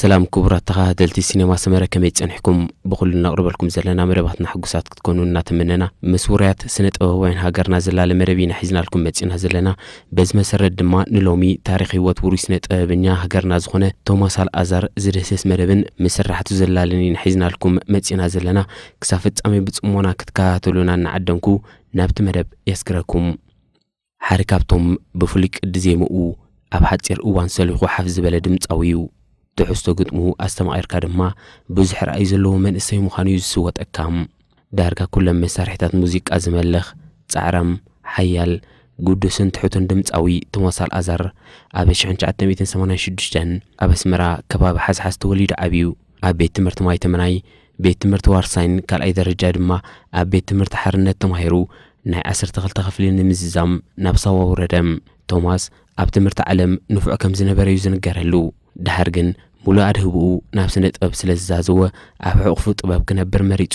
ሰላም ክቡራት ተኸታተልቲ ሲኔማ ሰመረ፣ ከመይ ጸኒሕኩም? ብኹሉ ነቕርበልኩም ዘለና መደባትና ሕጉሳት ክትኮኑ እናተመነና፣ ምስ ውሩያት ስነ ጥበባውያን ሃገርና ዝላለ መደብ ኢና ሒዝናልኩም መጺና ዘለና። በዚ መሰረት ድማ ንሎሚ ታሪኽ ህይወት ውሩይ ስነ ጥበበኛ ሃገርና ዝኾነ ቶማስ ኣልኣዛር ዝድህስስ መደብን ምስ ስራሕቱ ዝላለን ኢና ሒዝናልኩም መጺና ዘለና። ክሳብ ፍጻሜ ብጽሞና ክትከታተሉና እናዓደምኩ ናብቲ መደብ የስግረኩም። ሓደ ካብቶም ብፍሉይ ቅዲ ዜምኡ ኣብ ሓጺር እዋን ሰሊኹ ሓፍ ዝበለ ድምጻዊ እዩ። ትሕዝቶ ግጥሙ ኣስተማቒርካ ድማ ብዙሕ ራእይ ዘለዎ መንእሰይ ምዃኑ እዩ ዝስወጠካ። ዳርጋ ኩሎም መሳርሒታት ሙዚቃ ዝመልኽ፣ ጻዕራም፣ ሓያል፣ ግዱስን ትሑትን ድምጻዊ ቶማስ ኣልኣዛር ኣብ ሽሕን ትሽዓተ ሚእትን ሰማንያን ሽዱሽተን ኣብ ኣስመራ ከባቢ ሓዝሓዝ ተወሊዱ ዓብዩ። ኣብ ቤት ትምህርቲ ማይ ተመናይ፣ ቤት ትምህርቲ ዋርሳይን ካልኣይ ደረጃ ድማ ኣብ ቤት ትምህርቲ ሓርነት ተማሂሩ ናይ ዓሰርተ ክልተ ክፍሊ ንምዝዛም ናብ ሳዋ ወረደ። ቶማስ ኣብ ትምህርቲ ዓለም ንፉዕ ከም ዝነበረ እዩ ዝንገረሉ። ድሓር ግን ሙሉእ ኣድህብኡ ናብ ስነ ጥበብ ስለ ዝዛዘወ ኣብ ሕቑፉ ጥበብ ክነብር መሪጹ።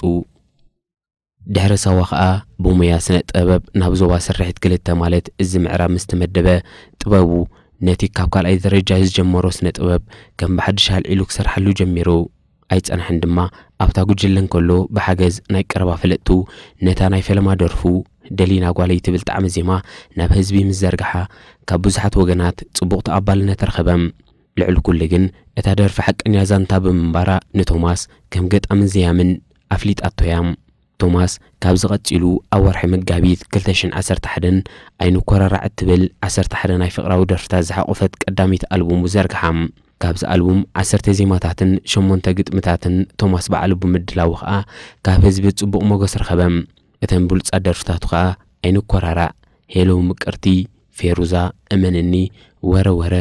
ድሕሪ ሳዋ ኸኣ ብሞያ ስነ ጥበብ ናብ ዞባ ስርሒት ክልተ ማለት እዚ ምዕራብ ምስ ተመደበ ጥበቡ ነቲ ካብ ካልኣይ ደረጃ ዝጀመሮ ስነ ጥበብ ከም ብሓድሽ ኣልዒሉ ክሰርሓሉ ጀሚሩ። ኣይጸንሐን ድማ ኣብታ ጉጅለ እንከሎ ብሓገዝ ናይ ቀረባ ፈለጥቱ ነታ ናይ ፈለማ ደርፉ ደሊና ጓለይ ትብል ጣዕሚ ዜማ ናብ ህዝቢ ምስ ዘርግሓ ካብ ብዙሓት ወገናት ጽቡቕ ተቐባልነት ረኸበ። ልዕሊ ኩሉ ግን እታ ደርፊ ሓቀኛ ዛንታ ብምንባራ ንቶማስ ከም ገጣምን ዘያምን ኣፍሊጣቶ እያ። ቶማስ ካብዚ ቀጺሉ ኣብ ወርሒ መጋቢት ክልተ ሽሕን ዓሰርተ ሓደን ኣይንኮራራዕ እትብል ዓሰርተ ሓደ ናይ ፍቕራዊ ደርፍታት ዝሓቖፈት ቀዳሚት ኣልቡሙ ዘርግሓ። ካብዚ ኣልቡም ዓሰርተ ዜማታትን ሸሞንተ ግጥምታትን ቶማስ ባዕሉ ብምድላዉ ኸኣ ካብ ህዝቢ ጽቡቕ ሞገስ ረኸበ። እተን ብሉጻት ደርፍታቱ ኸኣ ኣይንኮራራዕ፣ ሄሎ ምቅርቲ፣ ፌሩዛ፣ እመንኒ፣ ወረ ወረ፣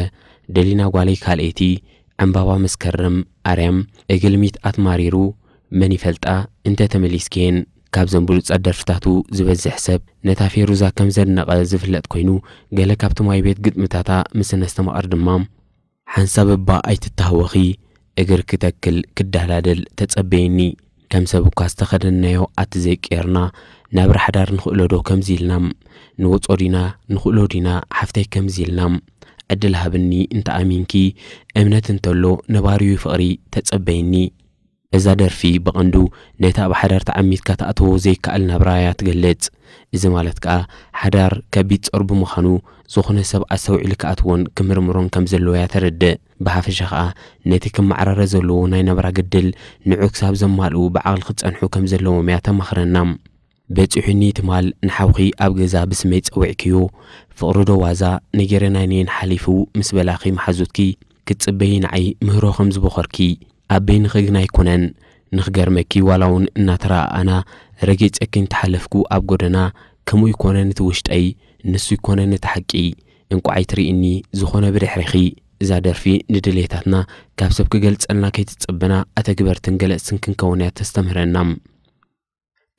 ደሊና ጓለይ ካልኤቲ፣ ዕምባባ መስከረም፣ ኣርያም፣ እግልሚት ኣትማሪሩ፣ መን ይፈልጣ እንተ ተመሊስክየን። ካብዘን ብሉጻት ደርፍታቱ ዝበዝሕ ሰብ ነታ ፌሩዛ ከም ዘድነቐ ዝፍለጥ ኮይኑ፣ ገለ ካብቲ ማይ ቤት ግጥምታታ ምስ ነስተማቕር ድማ፣ ሓንሳብ እባ ኣይትተሃወኺ፣ እግርኪ ተክል ክደላደል ተጸበይኒ፣ ከም ሰብ እኳ ዝተኸደንናዮ ኣቲ ዘይቀየርና፣ ናብራ ሓዳር ንኽእሎ ዶ ከምዚ ኢልና፣ ንወጾ ዲና ንኽእሎ ዲና ሓፍተይ ከምዚ ኢልና፣ ዕድል ሃብኒ እንተ ኣሚንኪ፣ እምነት እንተሎ ነባሪዩ ፍቕሪ ተጸበይኒ። እዛ ደርፊ ብቐንዱ ነቲ ኣብ ሓዳር ተዓሚትካ ትኣትዎ ዘይከኣል ናብራ እያ ትገልጽ። እዚ ማለት ከኣ ሓዳር ከቢድ ጾር ብምዃኑ ዝኾነ ሰብ ኣስተውዒሉ ክኣትዎን ክምርምሮን ከም ዘለዎ እያ ተረድእ። ብሓፈሻ ከኣ ነቲ ክመዓራረ ዘለዎ ናይ ናብራ ግድል ንዑ ክሳብ ዘማልኡ ብዓቕሊ ክጸንሑ ከም ዘለዎም እያ ተማኽረና። በጺሑኒ ትማል ንሓውኺ ኣብ ገዛ ብስመይ ጸዊዕክዮ፣ ፍቕሪ ዶ ዋዛ፣ ነጌረ ናይ ነየን ሓሊፉ ምስ በላኺ መሓዙትኪ ክትጽበዪ ንዓይ ምህሮ ከም ዝበኾርኪ። ኣብ በይንኺ ግን ኣይኮነን። ንኽገርመኪ ዋላ እውን እናተረኣኣና ረጊጸኪ እንተሓለፍኩ ኣብ ጎደና፣ ከምኡ ይኮነን እቲ ውሽጠይ፣ ንሱ ይኮነን እቲ ሓቂ። እንቋዕ ኣይትርእኒ ዝኾነ ብድሕሪኺ። እዛ ደርፊ ንድሌታትና ካብ ሰብ ክገልጸልና ከይትጸበና ኣተግበርትን ገለጽትን ክንከውን እያ ተስተምህረና።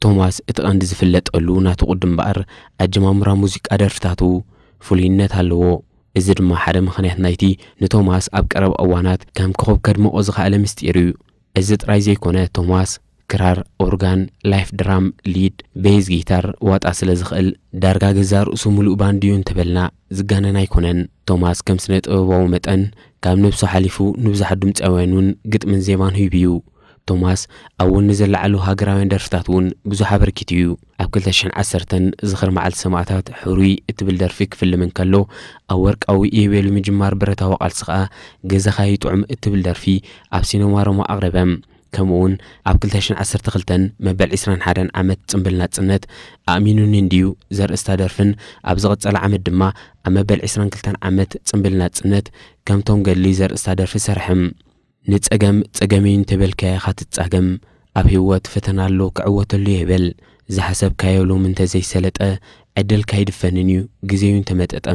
ቶማስ እቲ ቀንዲ ዝፍለጠሉ ናቱ ቅዲ እምበኣር፣ ኣጀማምራ ሙዚቃ ደርፍታቱ ፍሉይነት ኣለዎ። እዚ ድማ ሓደ ምኽንያት ናይቲ ንቶማስ ኣብ ቀረባ እዋናት ከም ኮኸብ ከድምቖ ዝኸኣለ ምስጢር እዩ። እዚ ጥራይ ዘይኮነ፣ ቶማስ ክራር፣ ኦርጋን፣ ላይፍ ድራም፣ ሊድ፣ ቤዝ ጊታር ዋጣ ስለ ዝኽእል፣ ዳርጋ ገዛእ ርእሱ ምሉእ ባንድ እዩ እንተበልና ዝጋነን ኣይኮነን። ቶማስ ከም ስነ ጥበባዊ መጠን፣ ካብ ነብሱ ሓሊፉ ንብዙሓት ድምጻውያን እውን ግጥምን ዜማን ሂቡ እዩ። ቶማስ ኣብ ወኒ ዘለዓሉ ሃገራውያን ደርፍታት እውን ብዙሕ ኣበርኪቱ እዩ። ኣብ ክልተ ሽሕን ዓሰርተን ዝኽሪ መዓልቲ ሰማእታት ሕሩይ እትብል ደርፊ ክፍልም እንከሎ፣ ኣብ ወርቃዊ ኢዮቤል ምጅማር ብረታዊ ቃልሲ ከኣ ገዛኻ ይጥዑም እትብል ደርፊ ኣብ ሲነማ ሮማ ኣቕረበ። ከምኡውን ኣብ ክልተ ሽሕን ዓሰርተ ክልተን መበል ዕስራን ሓደን ዓመት ጽምብል ናጽነት ኣእሚኑኒ እንድዩ ዘርእስታ ደርፍን ኣብ ዝቐጸለ ዓመት ድማ ኣብ መበል ዕስራን ክልተን ዓመት ጽምብል ናጽነት ከምቶም ገድሊ ዘርእስታ ደርፊ ሰርሐ። ንጸገም ጸገመይ እንተበልካዮ ኢኻ ትጻገም። ኣብ ህይወት ፈተና ኣሎ ክዕወተሉ እየ በል። ዝሓሰብካዮ ሎሚ እንተዘይሰለጠ ዕድልካ ኣይድፈንን እዩ፣ ግዜ'ዩ እንተመጠጠ።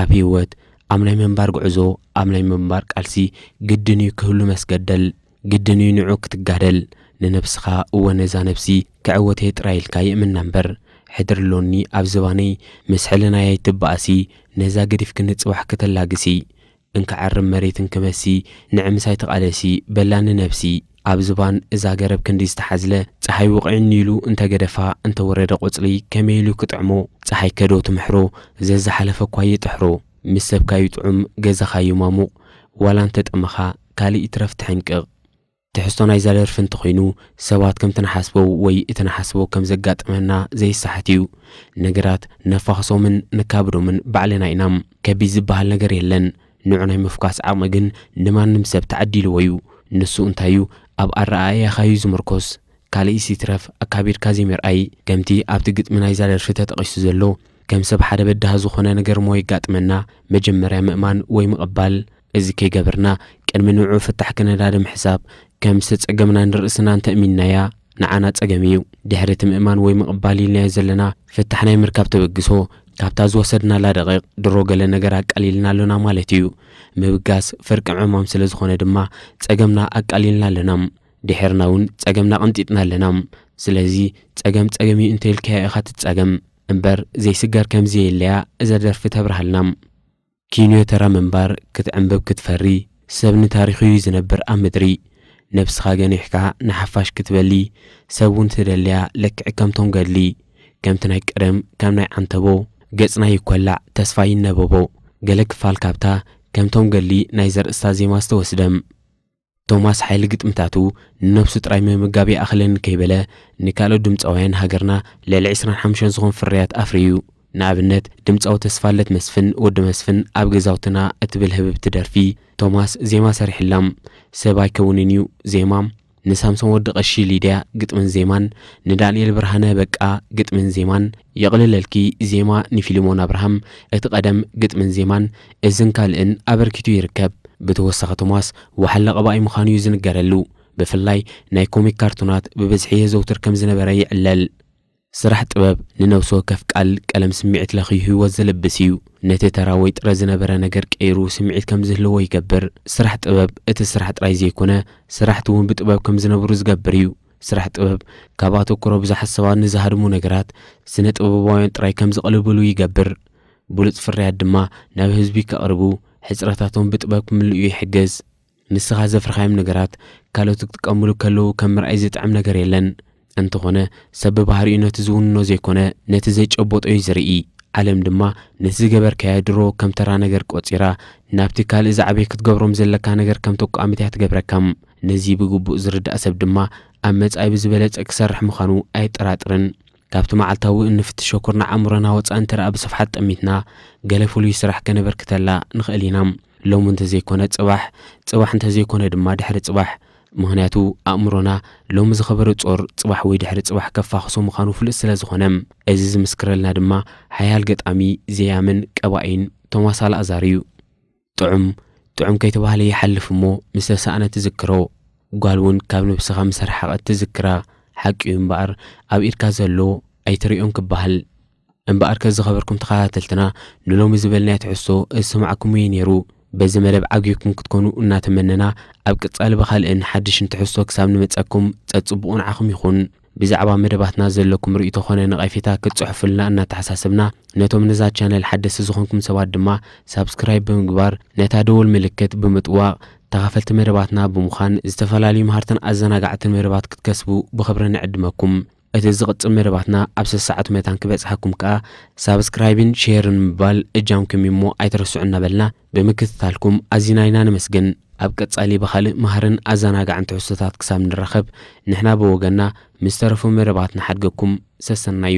ኣብ ህይወት ኣብ ናይ ምንባር ጉዕዞ፣ ኣብ ናይ ምንባር ቃልሲ ግድን እዩ ክህሉ መስገደል። ግድን እዩ ንዑ ክትጋደል። ንነብስኻ እወ ነዛ ነብሲ ክዕወት እየ ጥራይ ኢልካ ይእምና እምበር። ሕድሪ ኣሎኒ ኣብ ዝባነይ ምስ ሕልናይ ኣይትበኣሲ። ነዛ ገዲፍክኒ ጽባሕ ከተላግሲ። እንክዓርብ መሬት እንክመሲ ንዒ ምሳይ ተቓለሲ በላኒ ነብሲ። ኣብ ዝባን እዛ ገረብ ክንዲ ዝተሓዝለ ጸሓይ ውቕዕኒ ኢሉ እንተገደፋ እንተወረደ ቆጽሊ ከመይ ኢሉ ክጥዕሞ? ጸሓይ ከዶ ትምሕሮ ዘዝሓለፈ እኳ ይጥሕሮ። ምስ ሰብካዩ ጥዑም ገዛኻዩ ማሙቕ ዋላ እንተጠመኻ ካልእ ይትረፍ ትሕንቅቕ። ትሕዝቶ ናይዛ ደርፊ እንተኾይኑ፣ ሰባት ከምቲ ንሓስቦ ወይ እቲ ንሓስቦ ከም ዘጋጥመና ዘይሰሓት እዩ። ነገራት ነፋኽሶምን ነካብዶምን ባዕልና ኢና። ከቢድ ዝበሃል ነገር የለን። ንዑ ናይ ምፍኳስ ዓቕሚ ግን ንማንም ሰብ ተዓዲልዎ እዩ። ንሱ እንታይ እዩ? ኣብ ኣረኣእያኻ እዩ ዝምርኮስ። ካልእስ ይትረፍ ኣካቢድካ ዘይምርኣይ። ከምቲ ኣብቲ ግጥሚ ናይዛ ደርፊ ተጠቒሱ ዘሎ፣ ከም ሰብ ሓደ በዳሂ ዝኾነ ነገር እሞ የጋጥመና፣ መጀመርያ ምእማን ወይ ምቕባል። እዚ ከይገበርና፣ ቅድሚ ንዑ ፍታሕ ክነዳድም ሕሳብ፣ ከም ዝተጸገምና ንርእስና እንተእሚንናያ፣ ንዓና ጸገም እዩ። ድሕሪ እቲ ምእማን ወይ ምቕባል ኢልናዮ ዘለና ፍታሕ ናይ ምርካብ ተበግሶ፣ ካብታ ዝወሰድናላ ደቂቕ ድሮ ገለ ነገር ኣቃሊልና ኣሎና ማለት እዩ። ምብጋስ ፍርቂ ዕማም ስለ ዝኾነ ድማ ጸገምና ኣቃሊልና ኣለና። ድሒርና እውን ጸገምና ቀንጢጥና ኣለና። ስለዚ ጸገም ጸገም እዩ እንተ ኢልካያ ኢኻ ትጸገም። እምበር ዘይስገር ከምዚ የለያ እዛ ደርፊ ተብርሃልና። ኪንዮ ተራ ምንባር ክትዕንብብ ክትፈሪ፣ ሰብ ንታሪኹ እዩ ዝነብር ኣብ ምድሪ። ነብስኻ ገኒሕካ ንሓፋሽ ክትበሊ፣ ሰብ እውን ትደልያ ልክዕ ከምቶም ገድሊ። ከምቲ ናይ ቀደም ከም ናይ ዓንተቦ፣ ገጽና ይኮላዕ ተስፋ ይነበቦ። ገለ ክፋል ካብታ ከምቶም ገድሊ ናይ ዘርእስታ ዜማ ዝተወስደ። ቶማስ ሓይሊ ግጥምታቱ ንነብሱ ጥራይ ምምጋብ ይኣኽለኒ ከይበለ፣ ንካልኦት ድምጻውያን ሃገርና ልዕሊ ዕስራን ሓሙሽተን ዝኾኑ ፍርያት ኣፍርዩ። ንኣብነት ድምጻዊ ተስፋለት መስፍን፣ ወዲ መስፍን፣ ኣብ ገዛውትና እትብል ህብብቲ ደርፊ ቶማስ ዜማ ሰሪሕላ። ሰብ ኣይከውንን እዩ ዜማ፣ ንሳምሶን ወዲ ቀሺ ሊድያ ግጥምን ዜማን፣ ንዳንኤል ብርሃነ በቃ ግጥምን ዜማን፣ የቕልለልኪ ዜማ ንፊልሞን ኣብርሃም፣ እቲ ቀደም ግጥምን ዜማን፣ እዝን ካልእን ኣበርኪቱ ይርከብ። ብተወሳኺ ቶማስ ወሓለ ቀባኢ ምዃኑ እዩ ዝንገረሉ። ብፍላይ ናይ ኮሚክ ካርቱናት ብብዝሒ የዘውትር ከም ዝነበረ ይዕለል። ስራሕ ጥበብ ንነብሲ ወከፍ ቃል ቀለም ስምዒት ለኽዩ ህይወት ዘልብስ እዩ። ነቲ ተራ ወይ ጥረ ዝነበረ ነገር ቀይሩ ስምዒት ከም ዝህልዎ ይገብር። ስራሕ ጥበብ እቲ ስራሕ ጥራይ ዘይኮነ፣ ስራሕቲ እውን ብጥበብ ከም ዝነብሩ ዝገብር እዩ። ስራሕ ጥበብ ካብ ኣተኩሮ ብዙሓት ሰባት ንዝሃድሙ ነገራት ስነ ጥበባውያን ጥራይ ከም ዝቕልብሉ ይገብር። ብሉጽ ፍርያት ድማ ናብ ህዝቢ ከቕርቡ፣ ሕጽረታቶም ብጥበብ ክምልኡ ይሕግዝ። ንስኻ ዘፍረኻዮም ነገራት ካልኦት ክጥቀምሉ ከለዉ ከም ምርኣይ ዝጥዕም ነገር የለን። እንተኾነ፣ ሰብ ብባህሪኡ ነቲ ዝውንኖ ዘይኮነ፣ ነቲ ዘይጨበጦ እዩ ዝርኢ። ዓለም ድማ ነቲ ዝገበርካዮ ድሮ ከም ተራ ነገር ቆጺራ፣ ናብቲ ካልእ ዝዓበየ ክትገብሮም ዘለካ ነገር ከም ተቋምት እያ ትገብረካ። ነዚ ብግቡእ ዝርዳእ ሰብ ድማ ኣብ መጻኢ ብዝበለጸ ክሰርሕ ምዃኑ ኣየጠራጥርን። ካብቲ መዓልታዊ እንፍትሾ ኩርናዕ ኣእምሮና ወጻኢ እንተ ደኣ ብስፍሓት ጠሚትና፣ ገለ ፍሉይ ስራሕ ከነበርክተላ ንኽእል ኢና። ሎሚ እንተዘይኮነ ጽባሕ፣ ጽባሕ እንተዘይኮነ ድማ ድሕሪ ጽባሕ። ምኽንያቱ ኣእምሮና ሎሚ ዝኸበረ ጾር ጽባሕ ወይ ድሕሪ ጽባሕ ከፋኽሶ ምዃኑ ፍሉጥ ስለ ዝኾነ። እዚ ዝምስክረልና ድማ ሓያል ገጣሚ፣ ዘያምን ቀባኢን ቶማስ ኣልኣዛር እዩ። ጥዑም፣ ጥዑም ከይተባህለ ይሓልፍ እሞ ምስ ተሳእነ ትዝክሮ። ጓል እውን ካብ ነብስኻ ምስ ርሓቐት ትዝክራ። ሓቂ እዩ እምበኣር ኣብ ኢድካ ዘሎ ኣይትርእዮን ክበሃል። እምበኣርከ ዝኸበርኩም ተኸታተልትና፣ ንሎሚ ዝበልናዮ ትሕዝቶ ዝሰማዕኩምዎ እዩ ነይሩ። በዚ መደብ ዓጊብኩም ክትኮኑ እናተመነና፣ ኣብ ቀጻሊ ብኻልእን ሓድሽን ትሕዝቶ ክሳብ ንመጸኩም ጸጽቡቑ ንዓኹም ይኹን። ብዛዕባ መደባትና ዘለኩም ርእይቶ ኾነ ነቐፌታ ክትጽሕፉልና እናተሓሳሰብና፣ ነቶም ነዛ ቻነል ሓደስቲ ዝኾንኩም ሰባት ድማ ሳብስክራይብ ብምግባር ነታ ደወል ምልክት ብምጥዋቕ ተኻፈልቲ መደባትና ብምዃን ዝተፈላለዩ መሃርትን ኣዘናጋዕትን መደባት ክትከስቡ ብኽብሪ ንዕድመኩም። እቲ ዝቕጽል መደባትና ኣብ ሰሰዓቱ መታን ክበጽሓኩም ከኣ ሳብስክራይብን ሼርን ምባል እጃምኩም እዩ እሞ ኣይትረስዑ እናበልና ብምክትታልኩም ኣዚና ኢና ነመስግን። ኣብ ቀጻሊ ብኻልእ መሃርን ኣዘናጋዕን ትሕዝቶታት ክሳብ ንራኸብ ንሕና ብወገንና ምስ ተረፉ መደባት ንሓድገኩም ሰሰናዩ።